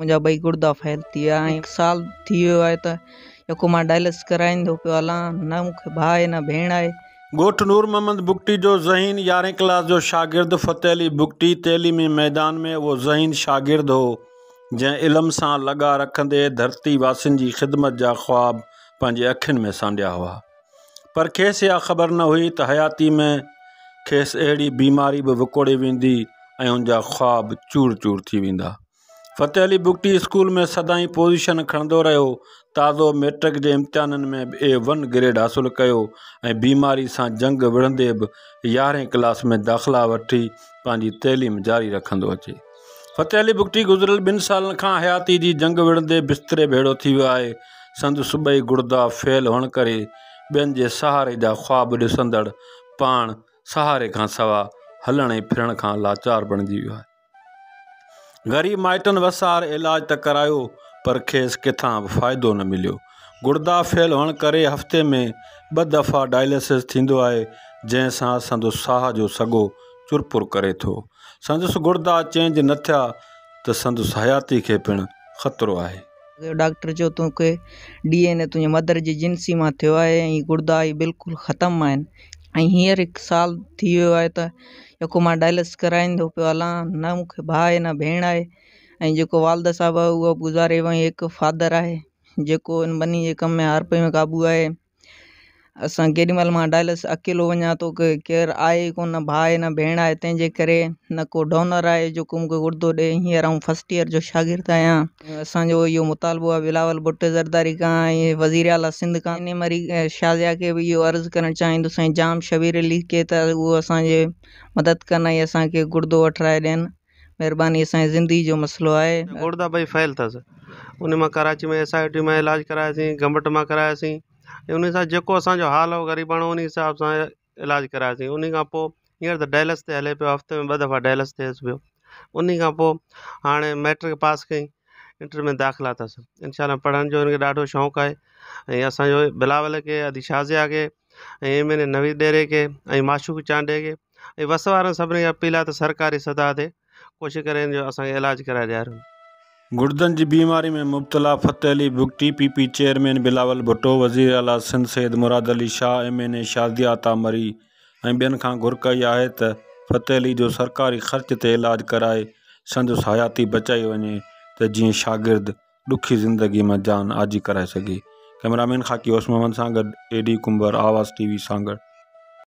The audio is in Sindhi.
منهنجا ٻئي گڙدا فيل ٿي ويا ۽ هڪ سال ٿي ويو آهي ته يڪو مان ڊائلس ڪرائيندو پيو هلان نه مون کي ڀاء آهي نه ڀيڻ آهي. ڳوٺ نور محمد بگٽي جو ذهين يارهين ڪلاس جو شاگرد فتح علي بگٽي تعليمي ميدان ۾ اهو ذهين شاگرد هو جنهن علم سان لڳاء رکندي ڌرتي واسين جي خدمت جا خواب پنهنجي اکين ۾ سانڍيا هئا پر کيس اها خبر نه هئي ته حياتي ۾ کيس اهڙي بيماري به وڪوڙي ويندي ۽ هن جا خواب چور چور ٿي ويندا. فتح علي بگٽي اسڪول ۾ سدائين پوزيشن کڻندو رهيو. تازو مئٽرڪ جي امتحانن ۾ به اي ون گريڊ حاصل ڪيو ۽ بيماري سان جنگ وڙهندي به يارهين ڪلاس ۾ داخلا وٺي پنهنجي تعليم جاري رکندو اچي. فتح علي بگٽي گذريل ٻن سالن کان حياتي جي جنگ وڙهندي بستري ڀيڙو ٿي ويو آهي. سندس ٻئي گڙدا فيل هئڻ ڪري ٻين جي سهاري جا خواب ڏسندڙ پاڻ سهاري کان سوا هلڻ ۽ ڦرڻ کان لاچار بڻجي ويو آهي. غريب مائٽن وسار علاج ته ڪرايو پر کيس ڪٿان به فائدو نه مليو. گڙدا فيل هئڻ ڪري هفتي ۾ ٻه دفعا ڊائليسز ٿيندو آهي جنهن سان سندس ساهه جو سڳو چرپر ڪري ٿو. سندس گڙدا چينج نه ٿيا ته سندس حياتي کي پڻ خطرو آهي. ڊاڪٽر چيو توکي ڊي اين اي تنهنجي مدر جي جنسي مان ٿيو آهي ۽ گڙدا ئي بلڪل ختم آهن. ۽ هينئر هڪ سال ٿي ويو آهي ته يڪو مان ڊائلس ڪرائيندو پيو هلان نه مون کي ڀاء آهي نه ڀيڻ آهي ۽ جيڪو والده صاحب آهي اهو به گذاري وئي هڪ فادر آهي جيڪو ان ٻني جي ڪم ۾ هارپي ۾ قابو آهي اسان ڪيڏي مهل مان ڊائلس اڪيلو وڃان ٿو ڪير آهي ئي ڪونه نه ڀاء آهي نه ڀيڻ آهي تنهن جي ڪري نه ڪو ڊونر آهي جيڪو مون کي گڙدو ڏئي هينئر آئون فرسٽ ايئر جو شاگرد آهيان اسان جو اهو مطالبو آهي بلاول ڀٽو زرداري کان ۽ وزير اعليٰ سنڌ کان انهي مري شازيا کي به اهو عرض ڪرڻ چاهيندس ۽ جام شبير علي کي ته اهو اسان جي مدد ڪن ۽ اسان کي گڙدو وٺرائي ڏين مهرباني اسان جي زندگي جو مسئلو آهي. گڙدا ٻئي فيل اٿس ان مان ڪراچي ۾ ايس I ٽي مان علاج ڪراياسين گمبٽ مان ڪراياسين ان سان جيڪو اسان جو حال هو غريباڻو ان حساب سان علاج ڪراياسين انهي کان پوء هينئر ته ڊائلس تي هلي پيو هفتي ۾ ٻه دفعا ڊائلس ٿئيس پيو انهي کان پوء هاڻي ميٽرڪ پاس ڪئي انٽر ۾ داخلا اٿس انشاء الله پڙهڻ جو هن کي ڏاڍو شوق آهي ۽ اسانجو بلاول کي ادي شازيا کي ۽ ايم اين اي نويد ڏيري کي ۽ معشوق چانڊيي کي ۽ وس وارن سڀني کي اپيل آهي ته سرڪاري سطح تي ڪوشش ڪري هن جو اسانکي علاج ڪرائي ڏياريو. گڙدن جي بيماري ۾ مبتلا Fateh Ali Bugti, P P chairman Bilawal Bhutto, وزيراعليٰ Sindh Syed Murad Ali Shah, M N A Shazia Atta Marri ۽ ٻين کان گهر ڪئي آهي ته فتح علي جو سرڪاري خرچ تي علاج ڪرائي سندس حياتي بچائي وڃي ته جيئن شاگرد ڏکي زندگي مان جان آجي ڪرائي سگهي. ڪئميرامين خاڪي هوش محمد سان گڏ A D Kumbhar, Awaz T V Sanghar.